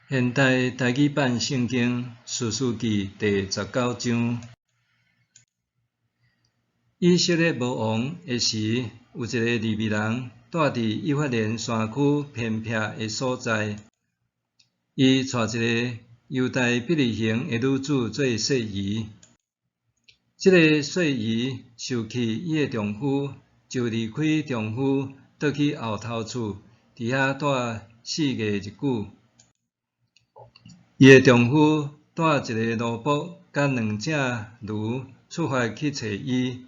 現代台語版聖經士師記第十九章。以色列無王的時，有一个利未人蹛佇以法蓮山區偏僻的所在。伊娶一个猶大伯利恆的女子做婿兒。這个婿兒受氣伊的丈夫，就離開丈夫，倒去後頭厝，佇遐蹛四月日久。伊的丈夫帶一个奴僕佮兩隻驢出發去揣伊，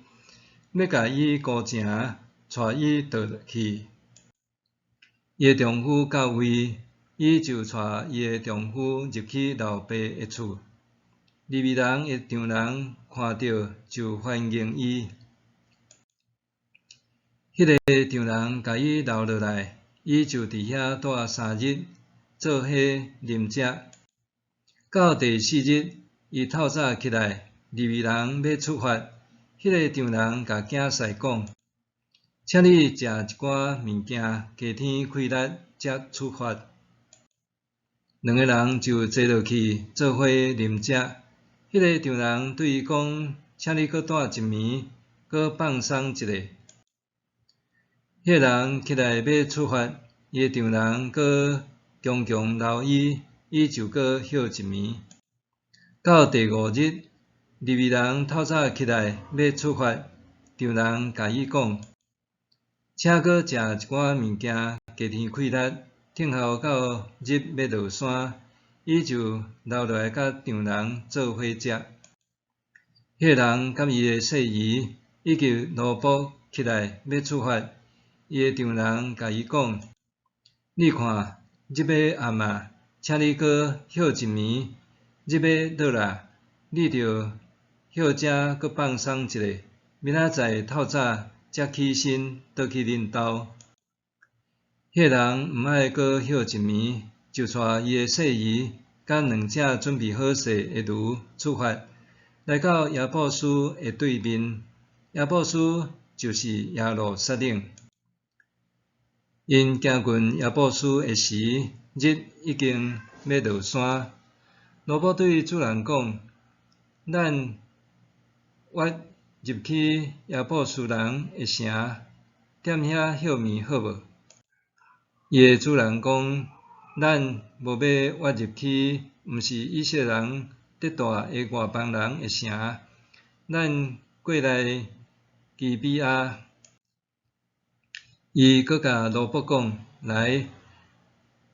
欲共伊孤成，帶伊倒去。伊的丈夫到位，伊就帶伊的丈夫入去老爸的厝。利未人的丈人看著就歡迎伊。彼个丈人共伊留落來，伊就佇遐蹛三日，做伙啉食。到第四日，伊透早起來，利未人欲出發，彼个丈人共囝婿講：請你食一寡物件，加添氣力，才出發。兩个人就坐落去，做伙啉食。彼个丈人對伊講：請你閣蹛一暝，閣放鬆一下。彼个人起來欲出發，伊的丈人閣強強留伊，伊就閣歇一暝。到第五日，利未人透早起來欲出發，丈人共伊講：請閣食一寡物件，加添氣力，等候到日欲落山，伊就留落來佮丈人做伙食。彼个人佮伊的婿兒以及奴僕起來欲出發，伊的丈人共伊講：你看，日欲暗啊，請你閣歇一暝，日欲落啊，你著歇遮閣放鬆一下，明仔載透早才起身倒去恁兜。彼个人毋愛閣歇一暝，就帶伊的婿兒佮兩隻準備好勢的驢出發，來到耶布斯的對面。耶布斯就是耶路撒冷。𪜶行近耶布斯的時，日已經欲落山。奴僕對主人講：咱越入去耶布斯人的城，踮遐歇暝好無？伊的主人講：咱無欲越入去，毋是以色列人得蹛的外邦人的城，咱過來基比亞。伊閣共奴僕講：來，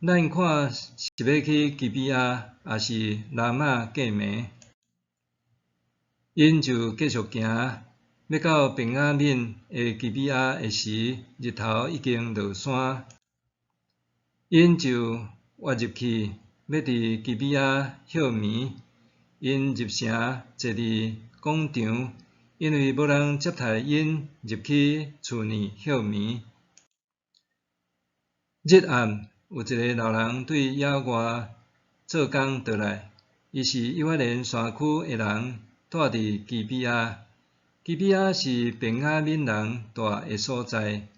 咱看是欲去基比亞，抑是拉瑪過暝？𪜶就繼續行，欲到便雅憫的基比亞的時，日頭已經落山。𪜶就越入去，欲佇基比亞歇暝。𪜶入城，坐佇廣場，因為無人接待𪜶入去厝內歇暝。日暗，有一个老人對野外做工倒來，伊是以法蓮山區的人，蹛佇基比亞。基比亞是便雅憫人蹛的所在。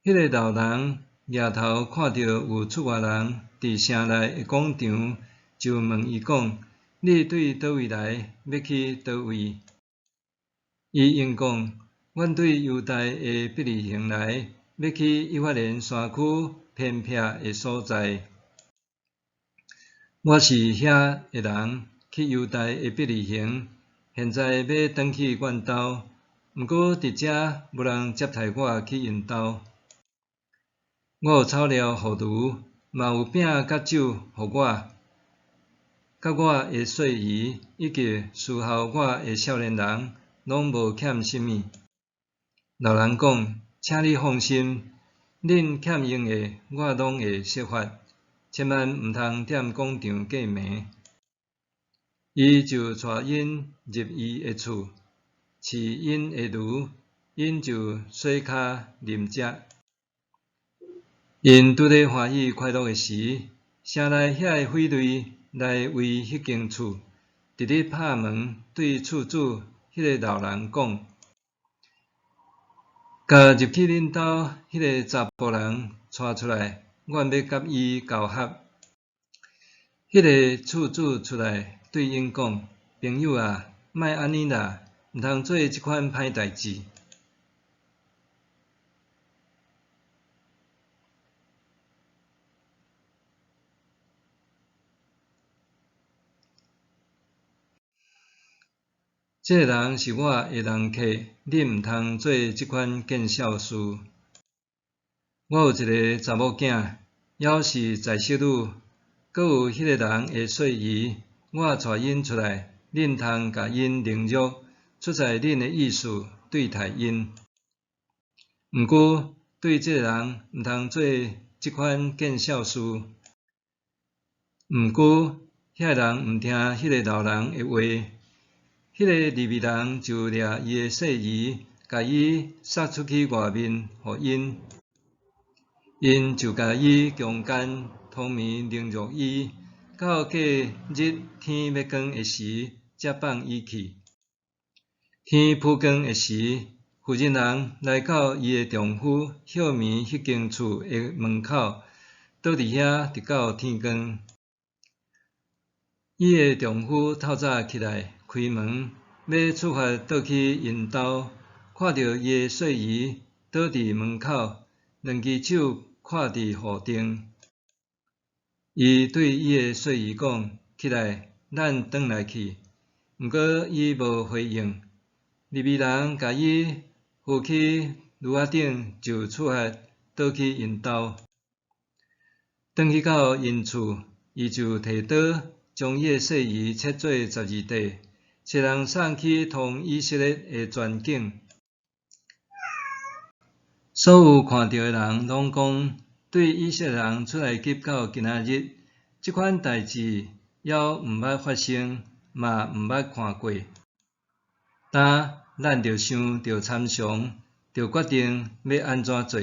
彼个老人蜈頭看著有出外人佇城內的廣場，就問伊講：你對佗位來，欲去佗位？伊應講：阮對猶大的伯利恆來，欲去以法蓮山區偏僻的所在。我是遐的人，去猶大的伯利恆，現在欲轉去阮兜，毋過佇遮無人接待我去𪜶兜。我有草料予驢，嘛有餅佮酒予我，佮我的婿兒以及侍候我的少年人，攏無欠啥物。老人講：請你放心，恁欠用的，我攏會設法，千萬毋通踮廣場過暝。伊就帶𪜶入伊的厝，飼𪜶的驢，𪜶就洗跤啉食。𪜶拄咧歡喜快樂的時，城內遐的匪類來圍彼間厝，直直拍門，對厝主彼个老人講：共入去恁兜彼个查埔人帶出來，阮欲佮伊交合。彼个厝主出來對𪜶講：朋友啊，莫按呢啦，毋通做這款歹代誌。這个人是我的人客，恁毋通做這款見笑事。我有一个查某囝，猶是在室女，閣有彼个人的細姨，我帶𪜶出來，恁通共𪜶凌辱，出在恁的意思對待𪜶。毋過對這个人毋通做這款見笑事。毋過遐人毋聽彼个老人的話，彼个利未人就掠伊的細姨，共伊捒出去外面，予𪜶。𪜶就共伊強姦，通暝凌辱伊，到過日天欲光的時，才放伊去。天晡光的時，婦人人來到伊的丈夫歇眠彼間厝的門口，倒佇遐直到天光。伊的丈夫透早起來，開門，欲出發倒去𪜶兜，看著伊的細姨倒佇門口，兩支手跨佇戶頂。伊對伊的細姨講：起來，咱轉來去。毋過伊無回應。利未人共伊扶去驢仔頂，就出發倒去𪜶兜。轉去到𪜶厝，伊就提刀將伊的細姨切做12塊，差人送去通以色列的全境。所有看著的人攏講，對以色列人出埃及到今仔日，這款代誌猶毋捌發生，嘛毋捌看過。今咱著想著參詳，著決定欲按怎做。